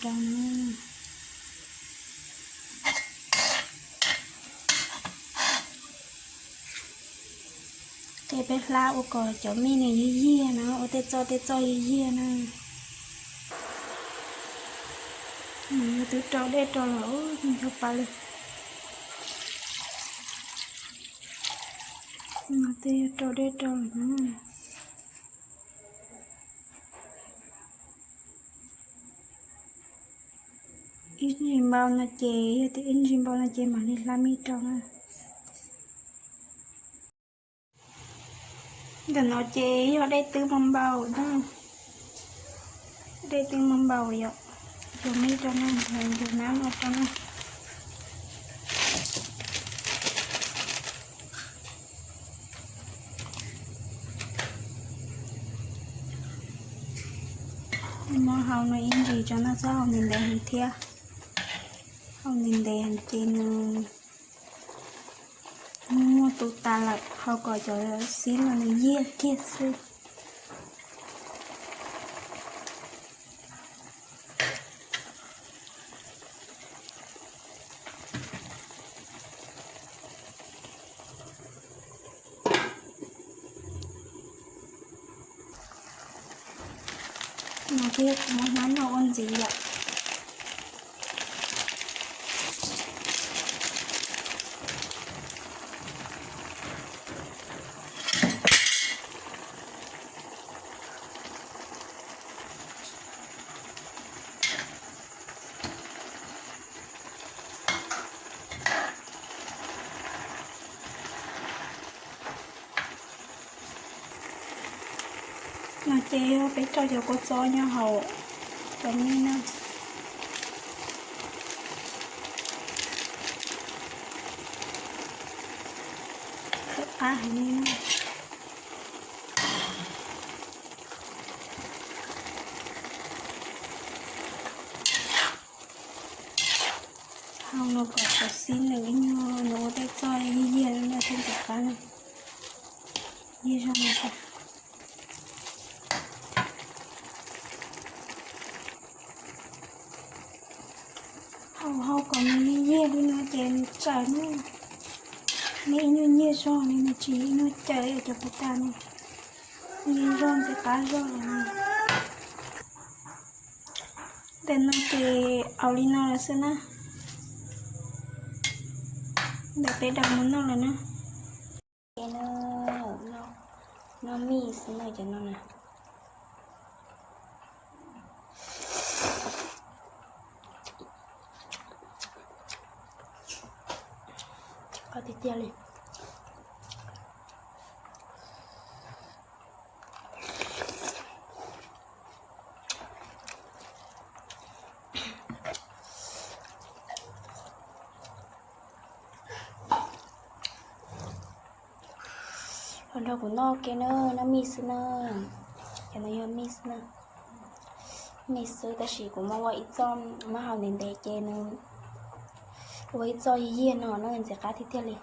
rau na. Ces peb hlab ua kom cov mij nws yig yig na, ua tej txoj tej txoj yig yig na. Nws twb rau dej rau lawm, ncho pa li. Nws twb rau dej rau lawm na. Ib ntsis npau no ces, yog tias ib ntsis npau no ces mam li hlab mij rau na. Ntawm no ces yog dej twb npau npau na, dej twb npau npau yom, yog mij rau na, yog nab no rau na. Muab hau no ib ntsis tso na, txhob hau ntev ntev heev thiab, hau ntev ntev heev ces nws muaj tus tas lawm, hau kom cov xib no nws yiag kiag xwb. No thiab kuv muab hnab no ua ntxiv lawm. No ces yog peb rau cov kua txob nyob hauv cov mij na. Txawm qab heev li na. Hau no kom cov xib nws ib nyuag nws ua tej txoj yig yig no thiaj ntxim qab na. Yig zog no. Hau hau kom nws yig yig li no ces nws txawm na. Nws ib nyuag nyiag zog li, nws tsis ib nyuag caws cov puv tas no. Nws zog ntxim qab zog lawm. Ntawm no ces au li no lawm xwb na. Ntawm peb daus mus noj lawm na. Ces no, noj mij xwb na cov no na. Qab tiag tiag li. Los nrog kuv noj ke na, noj mij xwb na. Cov no yog mij xwb na. Mij xwb tab sis kuv muab ua ib txoj, muab hau ntev ntev ces nws ua ib txoj yig yig no na, ntxim qab tiag tiag li.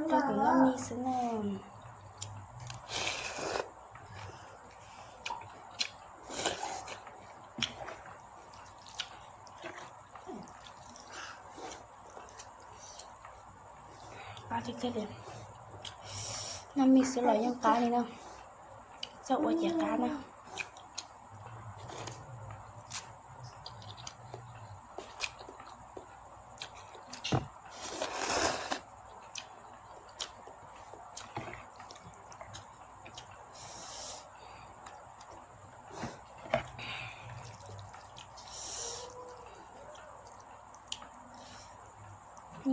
Rau kuv noj mij xwb na. Qab tiag tiag li. Noj mij xwb los yeej qab li na. Txhob ua ces qab na.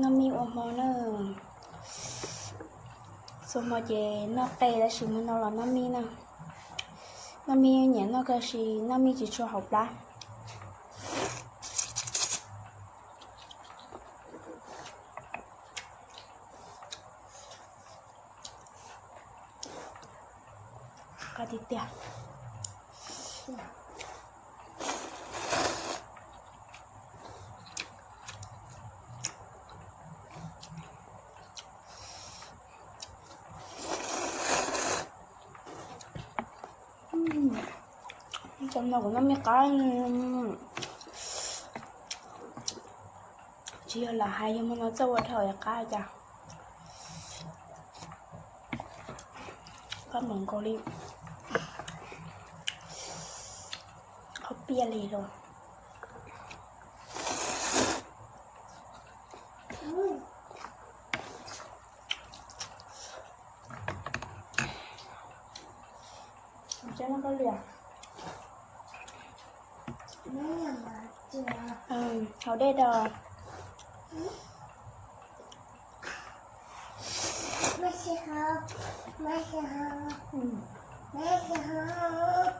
Noj mij ua hmo na. Txhua hmo ces noj qe tab sis hmo no los noj mij na. Noj mij nyiam noj kawg sis noj mij tsis tshua haum plab. Qab tiag tiag. Tam no kuv noj me qab, tsis yog lam hais, yog hmo no txawj ua dhau qab cas. Qab npaum nkaus li qhov piaj li los. Haus dej da. Tsis haus, tsis haus, tsis haus.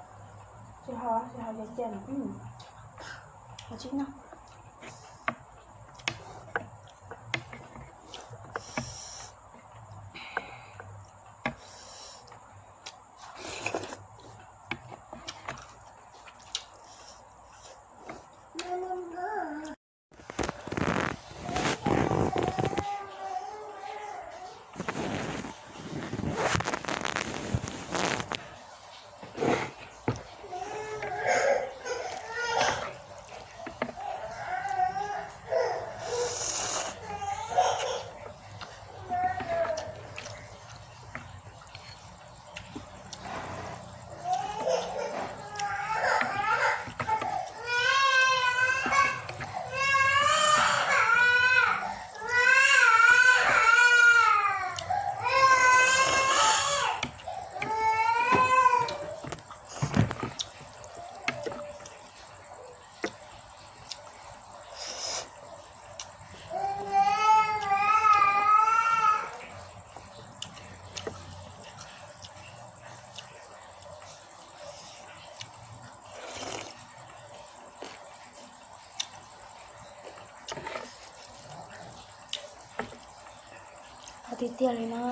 Qab tiag tiag li no.